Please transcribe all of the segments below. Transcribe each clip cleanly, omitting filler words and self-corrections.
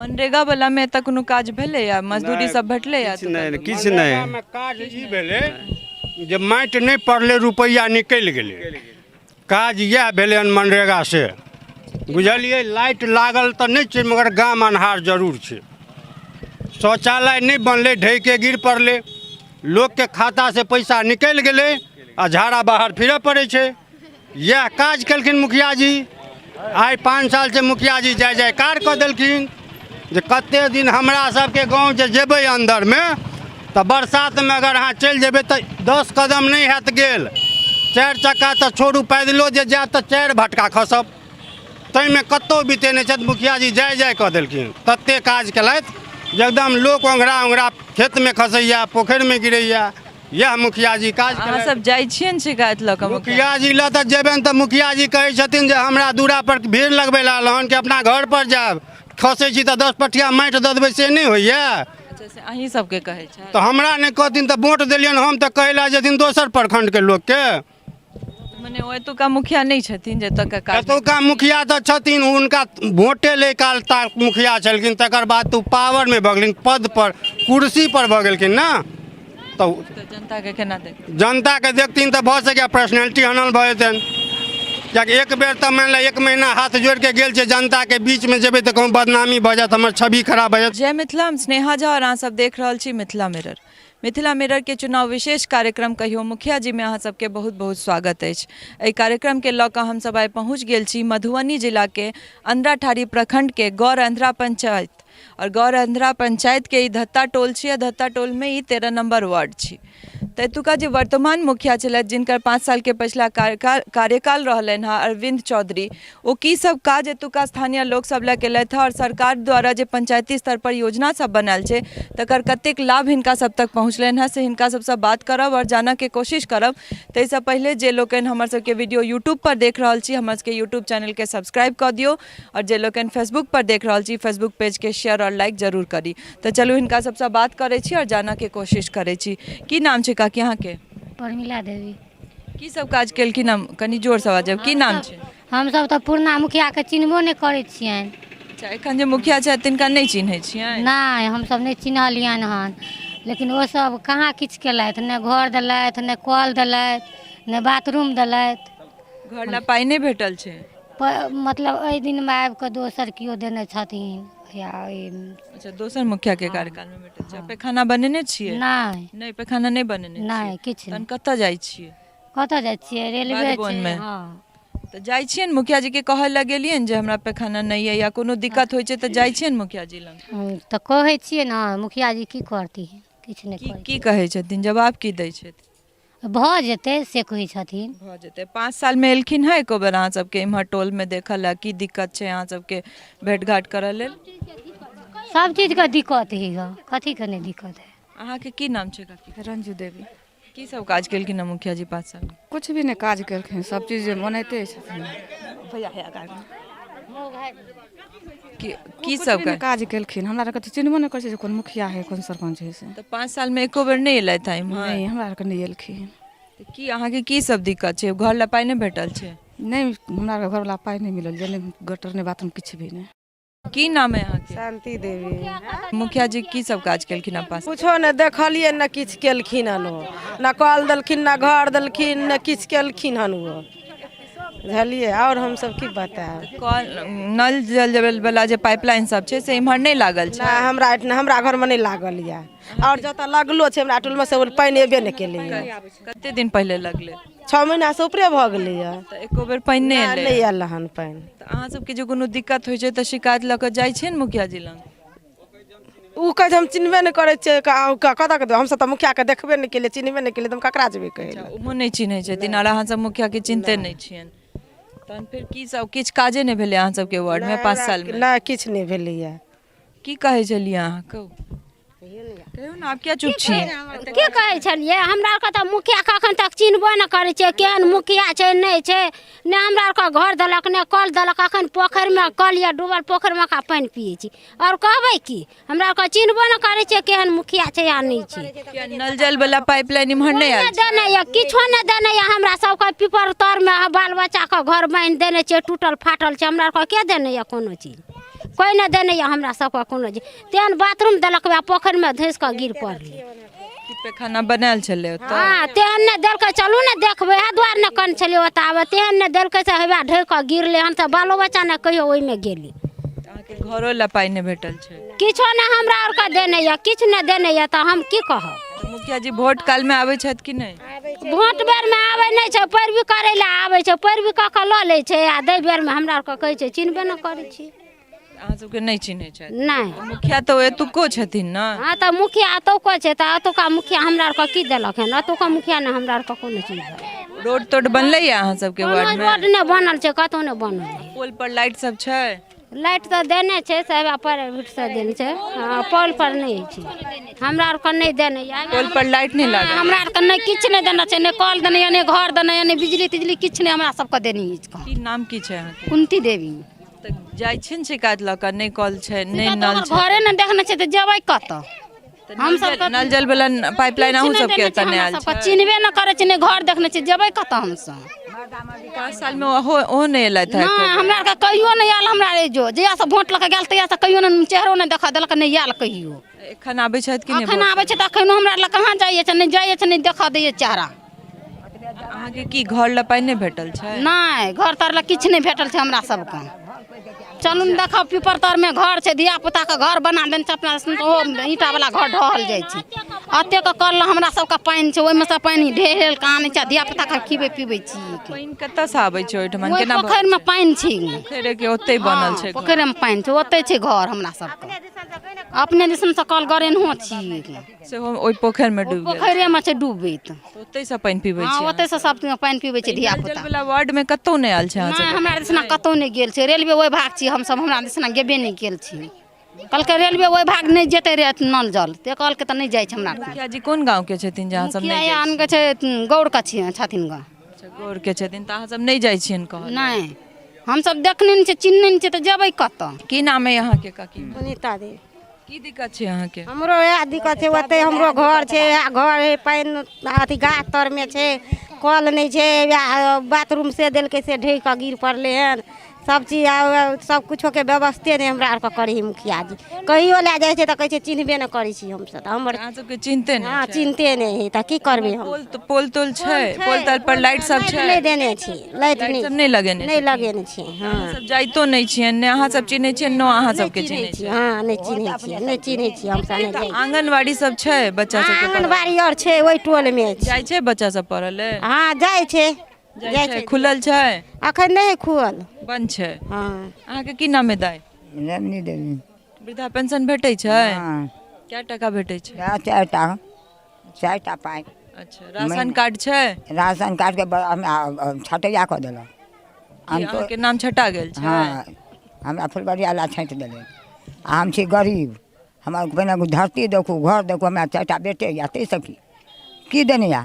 मनरेगा वाला मे एतऽ कोनो काज भेलैया? मजदूरी सब भेटलैया? किछु नहि, किछु नहि। मनरेगामे काज ई भेलै जे माटि नहि पड़लै, रुपैआ निकलि गेलै। काज इएह भेलै हन मनरेगा से, बुझलियै? लाइट लागल तऽ नहि छै, मगर गाम अन्हार जरूर छै। शौचालय नहि बनलै, ढहिके गिर पड़लै। लोकके खातासँ पैसा निकलि गेलै आ झाड़ा बाहर फिरऽ पड़ै छै। इएह काज केलखिन मुखिया जी। आइ 5 सालसँ मुखिया जी जय जयकार कऽ देलखिन जे कते दिन हमरा सबके गाँव जे जेबै अन्दरमे तऽ बरसातमे अगर अहाँ चलि जेबै तऽ 10 कदम नहि हैत गेल। 4 चक्का तऽ छोड़ू, पैदलो जे जायत तऽ 4 भटका खसब। ताहिमे कतहु बीते नहि छथि। मुखिया जी जय जय कऽ देलखिन, तते काज केलथि जे एकदम लोक ओंघरा ओंघरा खेतमे खसैया, पोखरिमे गिरैया। इएह मुखिया जी काज अहाँ केलथि। सब जाइ छियनि शिकायत लऽ कऽ मुखिया मुखिया जी लऽ तऽ जेबनि तऽ मुखिया जी कहै छथिन जे हमरा दूरा पर भीड़ लगबै लए आयल हन कि अपना घर पर जायब, खसै छी तऽ 10 पटिया माटि दऽ देबै, से नहि होइया? अच्छा, से अहीं सबके कहै छै? तऽ हमरा नहि कहथिन तऽ वोट देलियनि हम तऽ कहै लए जेथिन दोसर प्रखण्डके लोकके। मने ओ एतुका मुखिया नहि छथिन जे एतुका काज? एतुका मुखिया तऽ छथिन, हुनका वोटे लै काल ताक मुखिया छलखिन, तकर बाद तऽ ओ पावरमे भऽ गेलखिन, पद पर कुर्सी पर भऽ गेलखिन ने। तऽ जनताके केना देखथिन? जनताके देखथिन तऽ भऽ सकैए पर्सनैलिटी हनन भऽ जेतनि, किएकि एक बेर तऽ मानि लिअ 1 महीना हाथ जोड़िके गेल छै। जनताके बीचमे जेबै तऽ कहूँ बदनामी भऽ जायत, हमर छवि खराब भऽ जायत। जय मिथिला, हम स्नेहा झा और अहाँ सब देख रहल छी मिथिला मिरर। मिथिला मिरर के चुनाव विशेष कार्यक्रम कहियो मुखिया जी में अहाँ सबके बहुत बहुत स्वागत अछि। एहि कार्यक्रम के लऽ कऽ हम सब आइ पहुँच गेल छी मधुबनी जिला के अंधराठाढ़ी प्रखंड के गौर अंधरा पंचायत, और गौर अंधरा पंचायत के ई धत्ता टोल छी, आ धत्ता टोल में ई 13 नंबर वार्ड छी। तऽ एतुका जे वर्तमान मुखिया छलथि, जिनकर 5 साल के पछिला कार्यकाल रहलनि हँ, अरविंद चौधरी, ओ की सब काज एतुका स्थानीय लोक सब लए केलथि हँ और सरकार द्वारा जे पंचायती स्तर पर योजना सब बनायल छै तकर कतेक लाभ हिनका सब तक पहुँचलनि हँ, से हिनका सबसँ बात करब और जानऽके कोशिश करब। ताहिसँ पहिले जे लोकनि हमर सबके वीडियो यूट्यूब पर देख रहल छी, हमर सबके यूट्यूब चैनलके सब्सक्राइब कऽ दियौ, और जे लोकनि फेसबुक पर देख रहल छी, फेसबुक पेजके शेयर और लाइक जरूर करी। तऽ चलू हिनका सबसँ बात करै छी और जानऽके कोशिश करै छी। की नाम छै काकी अहाँके? प्रमिला देवी। की सब काज केलखिन हँ? कनि जोरसँ बाजब। की नाम छै? हमसभ तऽ पुरना मुखियाके चिन्हबो नहि करै छियनि। अच्छा, एखन जे मुखिया छथि तिनका नहि चिन्है छियनि? नहि, हमसभ नहि चिन्हलियनि हन, लेकिन ओसभ कहाँ किछु केलथि, नहि घर देलथि, नहि कल देलथि, नहि बाथरूम देलथि। घर लए पाइ नहि भेटल छै? मतलब एहि दिनमे आबि कऽ दोसर केओ देने छथिन या एहि। अच्छा, दोसर मुखिया के कार्यकाल में भेटल छै। पैखाना बनेने छियै? नहि। नहि, पैखाना नहि बनेने छियै? नहि, किछु तहन नहि। कतऽ जाइ छियै? कतऽ जाइ छियै? रेलवे बाध छै। बनमे। हँ, तऽ जाइ छियनि मुखिया जी के कहऽ लए गेलियनि जे हमरा पैखाना नहि अइ, या कोनो दिक्कत होइ छै तऽ जाइ छियनि मुखिया जी लग? तऽ कहै छियै ने, मुखिया जी की करथिन? किछु नहि की करै। की कहै छथिन? जवाब की दै छथिन? भऽ जेतै से कहै छथिन। भऽ जेतै। 5 सालमे एलखिन हँ एको बेर अहाँ सबके इम्हर टोलमे देखऽ लए, की दिक्कत छै अहाँ सबके, भेट घाट करऽ लेल? सब चीजके दिक्कत हइ गऽ, कथीके नहि दिक्कत हइ? अहाँके की नाम छै काकी? रंजू देवी। की सब काज केलखिन हँ मुखिया जी 5 सालमे? कुछ भी नहि काज केलखिन, सब चीज ओनाहिते छथिन। भैया हे आगाँ। की सब काज केलखिन? हमरा आरके तऽ चिन्हबो नहि करै छै जे कोन मुखिया है, कोन सरपञ्च है से। तऽ 5 सालमे एको बेर नहि एलथि हँ इम्हर? नहि, हमरा आरके नहि एलखिन। तऽ की अहाँके की सब दिक्कत छै? घर लए पाइ नहि भेटल छै? नहि, हमरा आरके घरवला पाइ नहि मिलल जे, नहि गटर, नहि बाथरूम, किछु भी नहि। की नाम है अहाँके? शांति देवी। मुखिया जी की सब काज केलखिन हँ पास? कुछो नहि देखलियै, ने किछु केलखिन हन ओ, ने कल देलखिन, ने घर देलखिन, ने किछु केलखिन हन ओ, बुझलियै? आओर हमसब की बतायब। कल नल जल जल वाला जे पाइपलाइन सब छै से इम्हर नहि लागल छै? नहि, हमरा एहिठिना हमरा घरमे नहि लागल यऽ, आओर जतऽ लगलो छै हमरा टोलमे से पानि एबे नहि केलैए। कते दिन पहिले लगलै? 6 महीनासँ ऊपरे भऽ गेलैए। तऽ एको बेर पानि नहि एलै? नहि आयल हन पानि। तऽ अहाँ सबके जे कोनो दिक्कत होइ छै तऽ शिकायत लऽ कऽ जाइ छियै ने मुखिया जी लग? ओ कहै छै हम चिन्हबे नहि करै छियै, कतऽ के? हमसब तऽ मुखियाके देखबे नहि केलियै, चिन्हबे नहि केलियै, तऽ हम ककरा जेबै कहै लए? ओहो नहि चिन्है छथिन आओर अहाँ सब मुखियाके चिन्हते नहि छियनि, तहन फेर की सब किछु काजे नहि भेलै अहाँ सबके वार्डमे 5 सालमे? नहि, किछु नहि भेलैए। की कहै छलियै अहाँ? कहू, कहियौ ने, आब किया चुप छियै? की कहै छलियै? हमरा आरके तऽ मुखियाके एखन तक चिन्हबो नहि करै छियै, केहन मुखिया छै नहि छै। नहि हमरा आरके घर देलक, नहि कल देलक। एखन पोखरिमे कल यऽ डूबल, पोखरिमे का पानि पियै छी। आओर कहबै की? हमरा आरके चिन्हबो नहि करै छियै केहन मुखिया छै या नहि छै। किया नल जल वाला पाइपलाइन इम्हर नहि आयल? देने यऽ, किछो नहि देने यऽ। हमरा सबके पीपर तरमे बाल बच्चाके घर बान्हि देने छियै, टूटल फाटल छै। हमरा आरके के देने यऽ कोनो चीज? कोइ नहि देने यऽ हमरा सबके कोनो चीज। तेहन बाथरूम देलक वएह पोखरिमे धँसि कऽ गिर पड़लै। की पैखाना बनायल छलै ओतऽ? हँ, तेहन नहि देलकै। चलू ने देखबै, इएह दुआरे ने कन छलियै ओतऽ आबै। तेहन नहि देलकै से हेबा ढहि कऽ गिरलै हन, तऽ बालो बच्चा ने कहियो ओहिमे गेलै। अहाँके घरो लए पाइ नहि भेटल छै? किछो नहि हमरा आरके देने यऽ, किछु नहि देने यऽ, तऽ हम की कहब। मुखिया जी वोट कालमे आबै छथि कि नहि? वोट बेरमे आबै नहि छै, पैरवी करै लए आबै छै, पैरवी कऽ कऽ लऽ लै छै, आ दै बेरमे हमरा आरके कहै छै चिन्हबे नहि करै छी। अहाँ सबके नहि चिन्है छथि? नहि। मुखिया तऽ एतुको छथिन ने? हँ, तऽ मुखिया एतुको छै, तऽ एतुका मुखिया हमरा आरके की देलक हन? एतुका मुखिया ने हमरा आरके कोनो चीज देलक। रोड तोड बनलैया अहाँ सबके वार्ड में? रोड नहि बनल छै, कतहु नहि बनल छै। पोल पर लाइट सब छै? लाइट तऽ देने छै, से प्राइवेट से देने छै। हँ, पोल पर नहि छै, हमरा आरके नहि देने यऽ। पोल पर लाइट नहि लागल? हमरा आरके नहि किछु नहि देने छै, नहि कल देने यऽ, नहि घर देने यऽ, नहि बिजली तिजली किछु नहि हमरा सबके देने अछि। की नाम की छै अहाँके? कुंती देवी। तऽ जाइ छी ने शिकायत लऽ कऽ? नहि कल छै, नहि नल छै, घरे नहि देखने छै तऽ जेबै कतऽ? हम सब नल जल वाला पाइपलाइन अहूँ सबके एतऽ नहि आयल छै? चिन्हबे नहि करै छै, नहि घर देखने छै, जेबै कतऽ हमसब? 5 साल में ओहो नहि एलथि? नहि, हमरा आरके कहियो नहि आयल। हमरा जो जहियासँ वोट लऽ कऽ गेल तहियासँ कहियो नहि चेहरो नहि देखा देलक, नहि आयल कहियो। एखन आबै छथि कि नहि? एखन आबै छै तऽ एखनो हमरा लग कहाँ जाइए छै, नहि जाइए छै, नहि देखऽ दैए चेहरा। अहाँके की घर लए पाइ नहि भेटल छै? नहि, घर तर लए किछु नहि भेटल छै हमरा सबके। चलू ने देखब, पीपर तरमे घर छै, धिया पुताके घर बना देने छै अपना, ओहो ईंटावला घर ढहल जाइ छै। एतेक कल हमरा सबके पानि छै, ओहिमे सँ पानि ढेर कऽ आनै छै, धिया पुताके खिबै पिबै छी। पानि कतऽसँ आबै छै ओहिठमा? ओहि केना पोखरिमे पानि छै। पोखरिके ओतहि बनल छै? पोखरिमे पानि छै, ओतहि छै घर हमरा सबके। अपने दिसनसँ कल गरेनहो छी, सेहो ओहि पोखरिमे डूबि गेल? पोखरिमे छै डूबैत। ओतहिसँ पानि पीबै छी? ओतहिसँ सब पानि पीबै छै धिया पुता। वला वार्ड में कतौ नहि आयल छै? नहि, हमरा दिसना कतौ नहि गेल छै। रेलवे ओहि भाग छी हमसब, हमरा दिसना गेबे नहि गेल छी। कहलकै रेलवे ओहि भाग नहि जेतै रे नल जल, ते कहलकै तऽ नहि जाइ छै हमरा। मुखिया जी कोन गाँव के छथिन जे अहाँ सब नहि? मुखिया के छै गौर के छथिन गाँव। अच्छा, गौर के छथिन, तऽ अहाँ सब नहि जाइ छियनि कहल? नहि, हमसब देखने नहि छियै, चिन्हने नहि छियै, तऽ जेबै कतऽ? की नाम है अहाँके काकी? सुनीता देवी। की दिक्कत छै अहाँके? हमरो इएह दिक्कत छै, ओतहि हमरो घर छै, इएह घर है, पानि अथी गाछ तरमे छै, कल नहि छै, वएह बाथरूम से देलकै से ढहि कऽ गिर पड़लै हन सब चीज। सब कुछोके व्यवस्थे नहि हमरा आरके करै है मुखिया जी। कहियो लए जाइ छै तऽ कहै छै चिन्हबे नहि करै छी हमसब। तऽ हमर अहाँ सबके चिन्हते नहि? हँ, चिन्हते नहि है, तऽ की करबै हम? पोल तोल छै? पोल ताल पर लाइट सब छै? नहि देने छी लाइट। नहि सब नहि लगेने? नहि लगेने छी। हँ, सब जाइतो नहि छियनि, नहि अहाँ सब चिन्है छियनि, नहि अहाँ सबके चिन्है छी? हँ, नहि चिन्है छियै, नहि चिन्है छियै हमसब, नहि जाइ। आंगनबाड़ी सब छै बच्चा सबके? आंगनबाड़ी आओर छै, ओहि टोलमे जाइ छै बच्चा सब पढ़ऽ लेल? हँ, जाइ छै, जाइ छै। खुलल छै? अखन नहि खुलल, बंद छै। हँ। अहाँके की नाम है दाइ? रमनी देवी। वृद्धा पेंशन भेटै छै? कए टाका भेटै छै? 4टा, 4टा पाइ। अच्छा, राशन कार्ड छै? राशन कार्डके छटैया कऽ देलक। अहाँके नाम छटा गेल छै? हँ, हमरा फुलबरिया ला छाँटि देलै। आ हम छी गरीब, हमर पहिने धरती देखू, घर देखू। हमरा 4टा बेटे यऽ, ताहिसँ की की देने यऽ?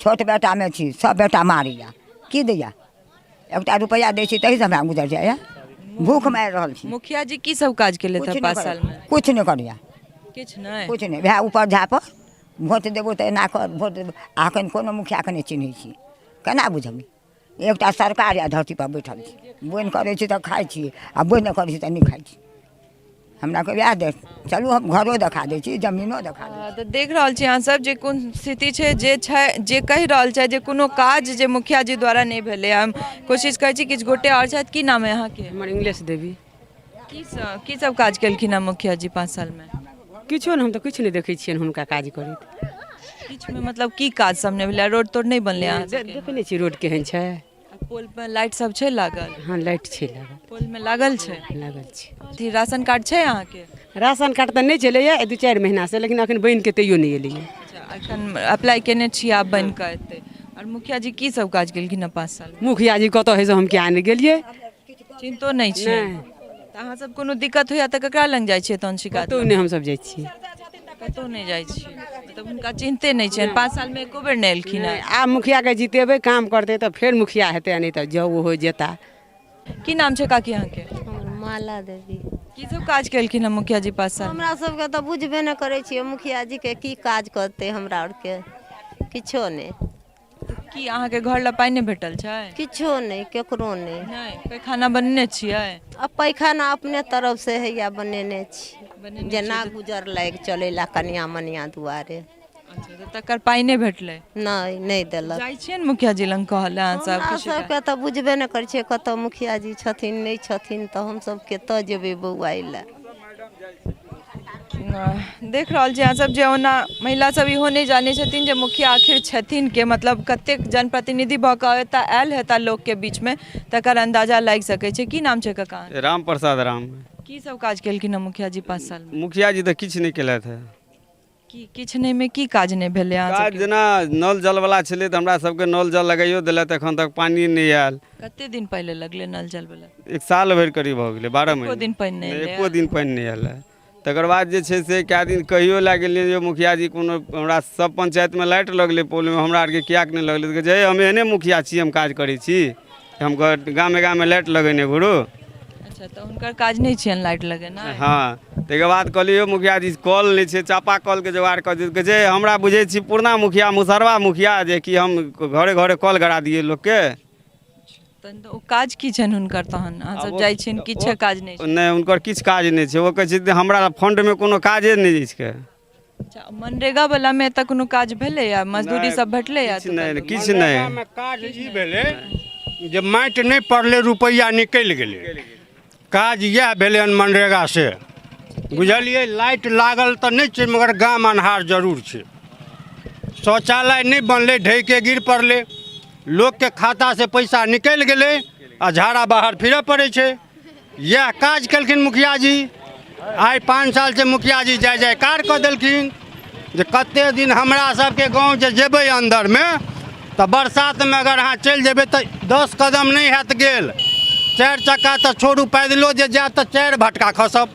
छोट बेटामे छी, सब बेटा मारैया, की दैया? एकटा रुपैआ दै छी, ताहिसँ हमरा गुजर जाइया, भूख मारि रहल छी। मुखिया जी की सब काज केलथि 5 सालमे? किछु नहि करैया। किछु नहि? किछु नहि। वएह ऊपर झापर भोट देबो तऽ एना कर, भोट देबो। आ एखन कोनो मुखियाके नहि चिन्है छी, केना बुझबै? एकटा सरकार यऽ धरतीपर बैठल छी, बोनि करै छी तऽ खाइ छी, आ बोनि नहि करै छी तऽ नहि खाइ छी। हमरा के वएह देख चलू, हम घरो देखा दै छी, जमीनो देखा दै छी। तऽ देख रहल छी अहाँ सब जे कोन स्थिति छै, जे छै जे कहि रहल छै जे कोनो काज जे मुखिया जी द्वारा नहि भेलै। हम कोशिश करै छी, किछु गोटे आओर छथि। की नाम है अहाँके? हमर इंग्लिश देवी। की सब काज केलखिन हँ मुखिया जी 5 सालमे? किछो नहि, हम तऽ किछु नहि देखै छियनि हुनका काज करैत। किछुमे मतलब की काज सब नहि भेलै? रोड तोड नहि बनलै? अहाँ देखै नहि छियै रोड केहन छै? पोल पर लाइट सब छै लागल? हँ, लाइट छै लागल। पोल में लागल छै? लागल छै। अथी राशन कार्ड छै अहाँके? राशन कार्ड तऽ नहि छलैया 2-4 महीनासँ, लेकिन अखन बनि के तैयो नहि एलैया। अच्छा, अखन अप्लाई केने छी, आब बनि कऽ एतै। आओर मुखिया जी की सब काज केलखिन हँ 5 साल? मुखिया जी कतऽ है से हम किया नहि गेलियै, चिन्तो नहि छै। तऽ अहाँ सब कोनो दिक्कत होइया तऽ ककरा लग जाइ छियै तहन शिकायत? कतहु नहि हमसब जाइ छियै। कतहु नहि जाइ छियै, मतलब हुनका चिन्हते नहि छियनि? 5 सालमे एको बेर नहि एलखिन हँ? आब मुखियाके जितेबै, काम करतै तऽ फेर मुखिया हेतै, नहि तऽ जाउ ओहो जेता। की नाम छै काकी अहाँके? माला देवी। की सब काज केलखिन हँ मुखिया जी 5 साल? हमरा सबके तऽ बुझबे नहि करै छियै मुखिया जीके की काज करतै, हमरा आरके किछो नहि। की अहाँके घर लए पानि नहि भेटल छै? किछो नहि, केकरो नहि। नहि, पैखाना बनेने छियै? आ पैखाना अपने तरफ से हैया बनेने छी, जेना गुजर लागि चलै ला कनिया मनिया दुआरे। अच्छा, तऽ तकर पाइ नहि भेटलै? नहि, नहि देलक। जाइ छियै ने मुखिया जी लग कहऽ लए अहाँ सब? हमरा किछु सबके तऽ बुझबे नहि करै छियै कतऽ मुखिया जी छथिन नहि छथिन, तऽ हमसब कतऽ जेबै बौआइ लए। देख रहल छी अहाँ सब जे ओना महिला सब इहो नहि जानै छथिन जे मुखिया आखिर छथिन के, मतलब कतेक जनप्रतिनिधि भऽ कऽ एतऽ आयल हेता लोकके बीचमे, तकर अन्दाजा लागि सकै छै। की नाम छै काका? राम प्रसाद राम। की सब काज केलखिन हँ मुखिया जी 5 सालमे? मुखिया जी तऽ किछु नहि केलथि हँ। की किछु नहि मे की काज नहि भेलै अहाँ काज सबके? जेना नल जल वाला छलै तऽ हमरा सबके नल जल लगाइयो देलथि, एखन तक पानि नहि आयल। कते दिन पहिले लगलै नल जल वाला? 1 साल भरि करीब भऽ गेलै, 12 एको महीना। दिन पानि नहि एलै? एको दिन पानि नहि आयल है। तकर बाद जे छै से कए दिन कहियो लए गेलियै जे मुखिया जी कोनो हमरा सब पंचायतमे लाइट लगलै पोलमे, हमरा आरके किएक नहि लगलै? तऽ कहै छै हम एहने मुखिया छी, हम काज करै छी, हम गामे गामे लाइट लगेने घुरू। अच्छा, तऽ हुनकर काज नहि छियनि लाइट लगेनाइ? हँ, ताहिके बाद कहलियै यौ मुखिया जी कल नहि छै, चापा कलके जोगाड़ कऽ दियौ। कहै छै हमरा बुझै छी पुरना मुखिया मुसहरवा मुखिया जे कि हम घरे घरे कल गड़ा दियै लोकके। तहन तऽ ओ काज की छनि हुनकर? तहन अहाँ सब जाइ छियनि, किछु काज नहि छै? नहि, हुनकर किछु काज नहि छै। ओ कहै छै जे हमरा फंडमे कोनो काजे नहि अछि के। अच्छा, मनरेगा वाला मे एतऽ कोनो काज भेलैया? मजदूरी सब भेटलैया? किछु नहि, किछु नहि। मनरेगामे काज ई भेलै जे माटि नहि पड़लै, रुपैआ निकलि गेलै। काज इएह भेलै हन मनरेगा से, बुझलियै? लाइट लागल तऽ नहि छै, मगर गाम अन्हार जरूर छै। शौचालय नहि बनलै, ढहिके गिर पड़लै। लोकके खातासँ पैसा निकलि गेलै आ झाड़ा बाहर फिरऽ पड़ै छै। इएह काज केलखिन मुखिया जी। आइ 5 सालसँ मुखिया जी जय जयकार कऽ देलखिन जे कते दिन हमरा सबके गाँव जे जेबै अन्दरमे तऽ बरसातमे अगर अहाँ चलि जेबै तऽ 10 कदम नहि हैत गेल, 4 चक्का तऽ छोड़ू, पैदलो जे जायत तऽ 4 भटका खसब।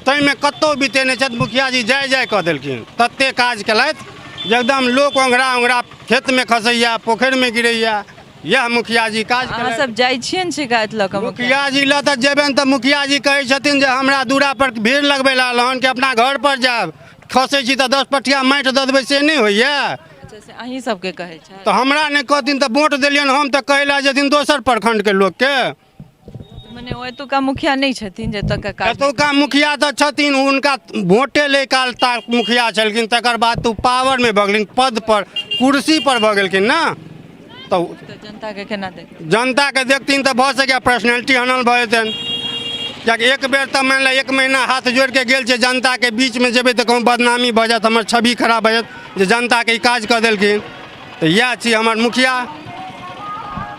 ताहिमे कतहु बीते नहि छथि। मुखिया जी जय जय कऽ देलखिन, तते काज केलथि जे एकदम लोक ओंघरा ओंघरा खेतमे खसैया, पोखरिमे गिरैया। इएह मुखिया जी काज अहाँ केलथि। सब जाइ छियनि शिकायत लऽ कऽ मुखिया जी लऽ? तऽ जेबनि तऽ मुखिया जी कहै छथिन जे हमरा दूरा पर भीड़ लगबै लए आयल हन कि अपना घर पर जायब, खसै छी तऽ 10 पटिया माटि दऽ देबै, से नहि होइया? अच्छा, से अहीं सबके कहै छै? तऽ हमरा नहि कहथिन तऽ वोट देलियनि हम तऽ कहै लए जेथिन दोसर प्रखंडके लोकके। मने ओ एतुका मुखिया नहि छथिन जे एतुका काज? एतुका मुखिया तऽ छथिन, हुनका वोटे लै काल ताक मुखिया छलखिन, तकर बाद तऽ ओ पावरमे भऽ गेलखिन, पद पर कुर्सी पर भऽ गेलखिन ने। तऽ जनताके केना देखथिन? जनताके देखथिन तऽ भऽ सकैए पर्सनैलिटी हनन भऽ जेतनि, किएकि एक बेर तऽ मानि लिअ 1 महीना हाथ जोड़िके गेल छै जनताके बीचमे, जेबै तऽ कहूँ बदनामी भऽ जायत, हमर छवि खराब भऽ जायत जे जनताके ई काज कऽ देलखिन। तऽ इएह छी हमर मुखिया।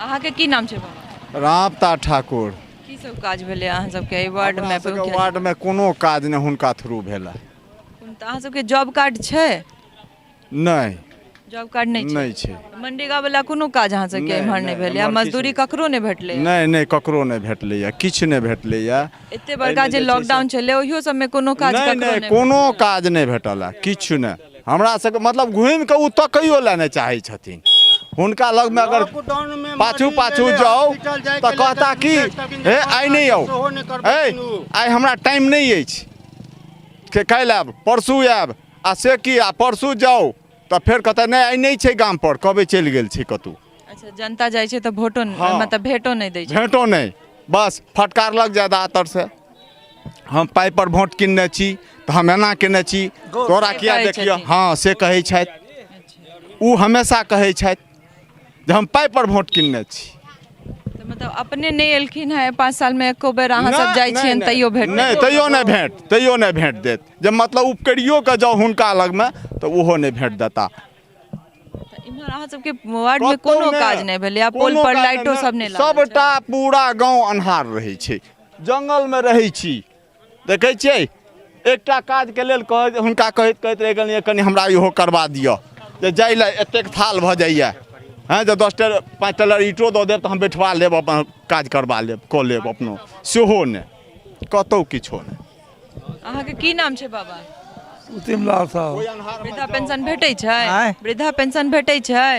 अहाँके की नाम छै बाबा? रामता ठाकुर। की सब काज भेलै अहाँ सबके एहि वार्डमे? हमरा सबके वार्डमे कोनो काज नहि हुनका थ्रू भेल। तऽ अहाँ सबके जॉब कार्ड छै? नहि। जॉब कार्ड नहि छै? नहि छै। मनरेगा वाला कोनो काज अहाँ सबके नहि, एम्हर नहि नहि, भेलै? आ एम्हर किछु मजदूरी ककरो नहि भेटलै? नहि नहि, ककरो नहि भेटलैया, किछु नहि भेटलैया। एते बड़का जे लॉकडाउन छलै ओहियो सबमे कोनो काज नहि ककरो नहि, नहि? कोनो काज नहि भेटल है, किछु नहि। हमरा सबके मतलब घुमि कऽ ओ तकैयो लए नहि चाहै छथिन। हुनका लगमे अगर पाछू पाछू जाउ तऽ कहता कि हे आइ नहि आउ, हे आइ हमरा टाइम नहि अछि, के काल्हि आयब, परसू आयब। आ से की, आ परसू जाउ तऽ फेर कहता नहि आइ नहि छै गाम पर, कहबै चलि गेल छै कतहु। अच्छा, जनता जाइ छै तऽ भोटो हँ। मतलब भेटो नहि दै छै? भेटो नहि, बस फटकारलक ज्यादातर से हम पाइ पर वोट किनने छी तऽ हम एना केने छी, तोरा से किया कहै देखियौ। छथिन। हँ, से कहै छथि। ओ हमेशा कहै छथि जे हम पाइ पर वोट किनने छी। तऽ मतलब अपने नहि एलखिन हेँ 5 सालमे एको बेर? अहाँ सब जाइ छियनि तैयो भेट नहि? तैयो नहि भेंट, तैयो नहि भेंट देत। जे मतलब उपकरियो के जाउ हुनका लगमे तऽ ओहो नहि भेंट देता। इम्हर अहाँ सबके वार्ड मे कोनो काज नहि भेलै? आ पोल कोनो पर काज लाइटो सब नहि लागल? सबटा पूरा गाँव अन्हार रहै छै, जंगलमे रहै छी। देखै छियै, एकटा काजके लेल कहै हुनका कहैत कहैत रहि गेलियै, कनि हमरा इहो करबा दिअ जे जाहि लए एतेक थाल भऽ जाइए। हँ, जे 10 टेलर 5 टेलर ईंटो दऽ देब तऽ हम बैठवा लेब, अपन काज करबा लेब, कऽ लेब अपनो। सेहो नहि, कतहु किछो नहि। अहाँके की नाम छै बाबा? उत्तम साहु। वृद्धा पेंशन भेटै छै? वृद्धा पेंशन भेटै छै?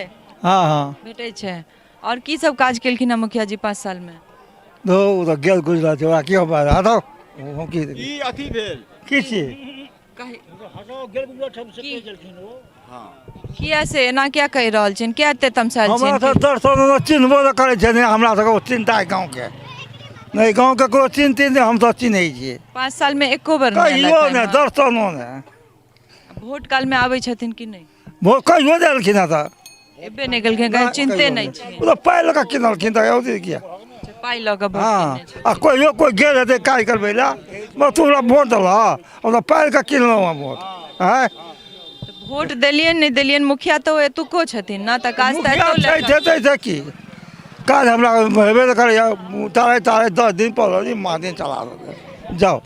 हँ हँ, भेटै छै। आओर की सब काज केलखिन हँ मुखिया जी 5 सालमे? दो ओ तऽ गेल गुजरल छै, ओकरा की हम हटाउ, हम की ई अथी भेल की छियै? किया से एना किया कहि रहल छियनि, किया एते तमसायल हमरा छियनि? सब दर्शन चिन्हबो नहि करै छै, नहि हमरा सबके ओ चिन्ता है गाँवके, नहि गाँव ककरो चिन्हते नहि, हम सब चिन्है छियै। 5 साल मे एको बेर नहि कहियो एलथि नहि, हन? दर्शनो नहि। भोट काल मे आबै छथिन कि नहि? भोट कहियो नहि एलखिन हँ तऽ। एबे नहि केलखिन, कहै चिन्हते नहि छियै। ओ तऽ पाइ लऽ कऽ किनलखिन तऽ औतै किया? पाइ लऽ कऽ भोट। हँ, आ कहियो कोइ गेल हेतै काज करबै लए, तू हमरा वोट देलह, हम तऽ पाइ लऽ कऽ किनलहुँ हँ वोट। आँय, वोट देलियनि नहि देलियनि, मुखिया तऽ ओ एतुको छथिन ने, तऽ काज तऽ मुखिया एतौ छै लए छै छै की काज हमरा हेबे नहि करैए, तारे तारे 10 दिन 15 दिन माह दिन चला देतै जाउ।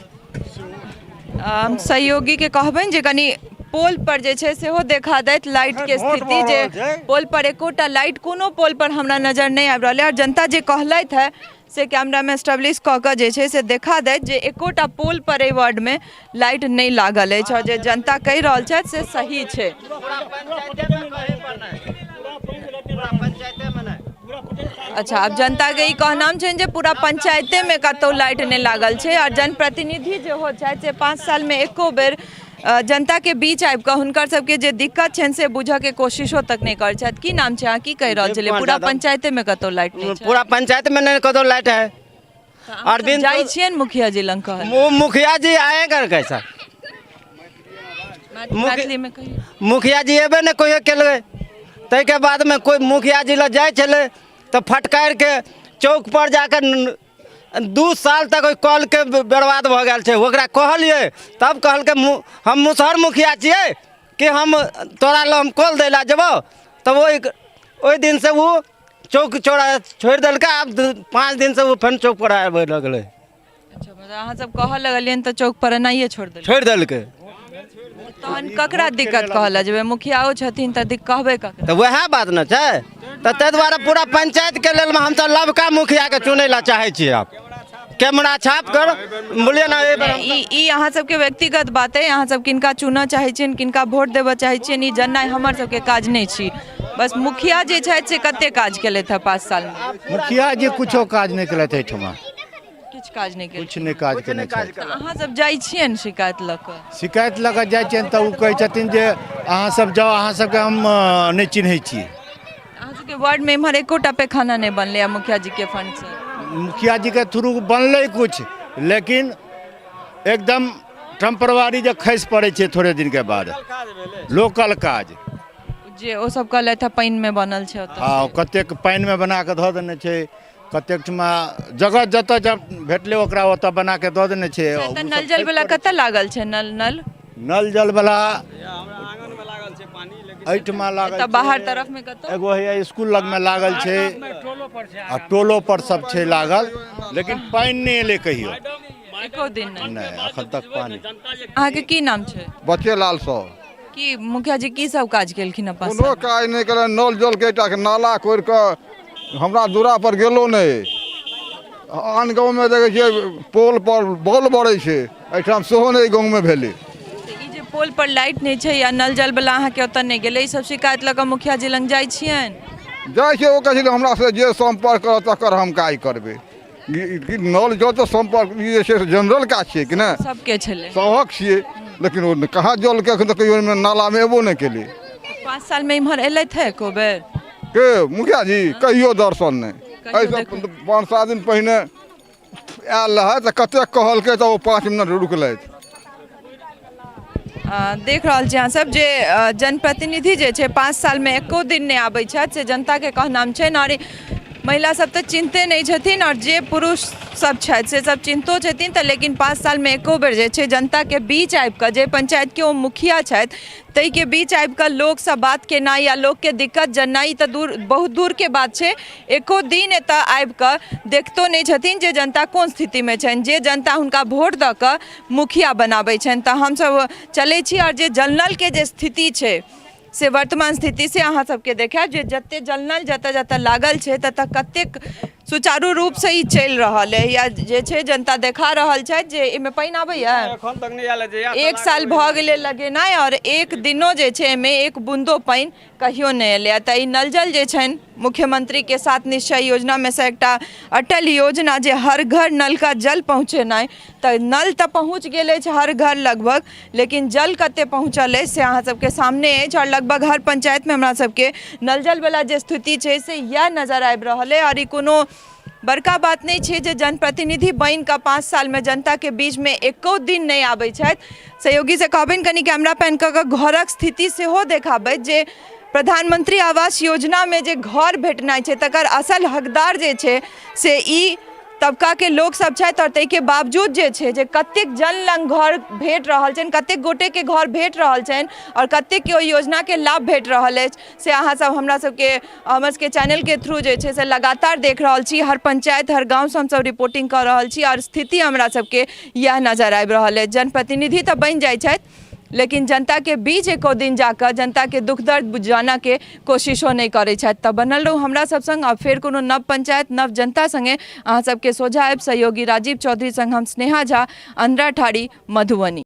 हम सहयोगीके कहबनि जे कनि पोल पर जे छै सेहो देखा दैत लाइटके स्थिति, जे पोल पर एकोटा लाइट कोनो पोल पर हमरा नजर नहि आबि रहल है। आओर जनता जे कहलथि है से कैमरामे स्टेब्लिश कऽ कऽ जे छै से देखा दैत जे एकोटा पोल पर एहि वार्डमे लाइट नहि लागल अछि, आओर जे जनता कहि रहल छथि से सही छै। अच्छा, आब जनताके ई कहनाम छनि जे पूरा पंचायतेमे कतहु लाइट नहि लागल छै, आओर जनप्रतिनिधि जे हो छथि से 5 सालमे एको बेर जनताके बीच आबि कऽ हुनकर सबके जे दिक्कत छनि से बुझऽके कोशिशो तक नहि करै छथि। की नाम छै अहाँ, की कहि रहल छलियै? पूरा पंचायतेमे कतहु लाइट नहि छै? पूरा पंचायतमे नहि कतहु लाइट है। अरविंद जाइ छियनि मुखिया जी लग कहल? वो मुखिया जी आएगा कैसा? मैथिलीमे कहियौ। मुखिया जी एबे ने कहियो केलकै, ताहिके बादमे कोइ मुखिया जी लग जाइ छलै तऽ फटकारिके चौक पर जाके 2 साल तक ओहि कलके बर्बाद भऽ गेल छै। ओकरा कहलियै तब कहलकै हम मुसहर मुखिया छियै कि हम तोरा लग हम कल दै लए जेबौ, तब ओहि दिनसँ ओ चौक चौरा छोड़ि देलकै। आब 5 दिनसँ ओ फेर चौक पर आबय लगलै। अच्छा, मतलब अहाँ सब कहऽ लगलियनि तऽ चौक पर एनाहिए छोड़ि देलकै? छोड़ि देलकै। तहन ककरा दिक्कत कहऽ लए जेबै? मुखियाओ छथिन तऽ कहबै ककरा? तऽ वएह बात ने छै, तऽ ताहि दुआरे पूरा पंचायतके लेल हमसब लबका मुखियाके चुनै लए चाहै छियै। आब कैमरा छाप कर बोलिए ना। ई अहाँ सबके व्यक्तिगत बात अइ, अहाँ सब किनका चुनऽ चाहै छियनि, किनका वोट देबऽ चाहै छियनि, ई जननाइ हमर सबके काज नहि छी। बस मुखिया जे छथि से कते काज केलथि हँ 5 सालमे? मुखिया जी कुछो काज नहि केलथि एहिठमा। किछु काज नहि केलथि? किछु नहि काज केने छथि। तऽ अहाँ सब जाइ छियनि शिकायत लऽ कऽ? शिकायत लऽ कऽ जाइ छियनि तऽ ओ कहै छथिन जे अहाँ सब जाउ, अहाँ सबके हम नहि चिन्है छी। अहाँ सबके वार्डमे एम्हर एकोटा पैखाना नहि बनलै आ मुखिया जीके फंडसँ? मुखिया जीके थ्रू बनलै कुछ, लेकिन एकदम टेम्परवारी जे खसि पड़ै छै थोड़े दिनके बाद। लोकल काज जे ओ सब कहलथि हँ पानिमे बनल छै ओतऽ। हँ, कतेक पानिमे बना कऽ धऽ देने छै, कतेक ठमा जगह जतऽ जब भेटलै ओकरा ओतऽ बना कऽ दऽ देने छै। तऽ नल जल वाला कतऽ लागल छै? नल नल नल जल वाला एहिठमा लागल एतऽ बाहर तरफ मे कतौ? एगो हैया स्कूल लगमे लागल छै आ टोलो पर सब छै लागल, लेकिन पानि नहि एलै कहियो, एको दिन नहि। नहि एखन तक पानि। अहाँके की नाम छै? बचेलाल सर। की मुखिया जी की सब काज केलखिन अपन? कोनो काज नहि केलनि, नल जल के एकटा नाला कोरि कऽ हमरा दूरा पर गेलो नहि। आन गाँवमे देखै छियै पोल पर बॉल बरै छै, एहिठाम सेहो नहि गाँवमे भेलै। ई जे पोल पर लाइट नहि छै या नल जल वाला अहाँके ओतऽ नहि गेलै, ई सब शिकायत लऽ कऽ मुखिया जी लग जाइ छियनि? जाइ छियै, ओ कहै छै हमरा से जे सम्पर्क करत तकर हम काज करबै। नल जल तऽ सम्पर्क ई जे छै से जनरल काज छियै कि नहि? सबके छलै, सभक छियै, लेकिन ओ कहाँ जलके एखन तक कहियो ओहिमे नालामे एबो नहि केलै। 5 सालमे इम्हर एलथि है एको बेर के मुखिया जी? कहियो दर्शन नहि। एहिसँ 5-7 दिन पहिने आयल रहै तऽ कतेक कहलकै तऽ ओ 5 मिनट रुकलथि। देख रहल छी अहाँ सब जे जनप्रतिनिधि जे छै 5 सालमे एको दिन नहि आबै छथि से जनताके कहनाम छनि। आओर महिला सब तऽ चिन्हते नहि छथिन, आओर जे पुरुष सब छथि से सब चिन्हतो छथिन तऽ, लेकिन 5 सालमे एको बेर जे छै जनताके बीच आबिकऽ जे पंचायतके ओ मुखिया छथि ताहिके बीच आबिकऽ लोकसँ बात केनाइ या लोकके दिक्कत जननाइ तऽ दूर बहुत दूरके बात छै, एको दिन एतऽ आबिकऽ देखतो नहि छथिन जे जनता कोन स्थितिमे छनि, जे जनता हुनका वोट दऽ कऽ मुखिया बनाबै छनि। तऽ हमसब चलै छी आओर जे जल नलके जे स्थिति छै से वर्तमान स्थिति से अहाँ सबके देखायब जे जते जल नल जतऽ जतऽ लागल छै ततऽ कतेक सुचारू रूपसँ ई चलि रहल अइ या जे छै जनता देखा रहल छथि जे एहिमे पानि आबैए। एखन तक नहि आयल है। एक साल भऽ गेलै लगेनाइ आओर एक दिनो जे छै एहिमे एक बून्दो पानि कहियो नहि एलैए। तऽ ई नल जल जे छनि मुख्यमंत्रीके सात निश्चय योजनामे सँ एकटा अटल योजना जे हर घर नल का जल पहुँचेनाइ, तऽ नल तऽ पहुँच गेल अछि हर घर लगभग, लेकिन जल कते पहुँचल अछि से अहाँ सबके सामने अछि। आओर लगभग हर पंचायतमे हमरा सबके नल जलवला जे स्थिति छै से इएह नजर आबि रहल अइ। आओर ई कोनो बड़का बात नहि छै जे जनप्रतिनिधि बनि कऽ 5 सालमे जनताके बीचमे एको दिन नहि आबै छथि। सहयोगीसँ कहबनि कनि कैमरा पैन कऽ कऽ घरक स्थिति सेहो देखाबथि जे प्रधानमंत्री आवास योजनामे जे घर भेटनाइ छै तकर असल हकदार जे छै से ई तबकाके लोकसभ छथि। आओर ताहिके बावजूद जे छै जे कतेक जन लग घर भेट रहल छनि, कतेक गोटेके घर भेट रहल छनि आओर कतेकके ओहि योजनाके लाभ भेट रहल अछि से अहाँसभ हमरा सबके हमर सबके चैनलके थ्रू जे छै से लगातार देख रहल छी। हर पंचायत हर गाँवसँ हमसभ रिपोर्टिंग कऽ रहल छी आओर स्थिति हमरा सबके इएह नजर आबि रहल अछि। जनप्रतिनिधि तऽ बनि जाइ छथि लेकिन जनताके बीच एको दिन जाकऽ जनताके दुःख दर्द जानऽके कोशिशो नहि करै छथि। तऽ बनल रहू हमरा सब सङ्ग आओर फेर कोनो नव पंचायत नव जनता सङ्गे अहाँ सबके सोझा आबि सहयोगी राजीव चौधरी सङ्ग हम स्नेहा झा, अंधराठाढ़ी, मधुबनी।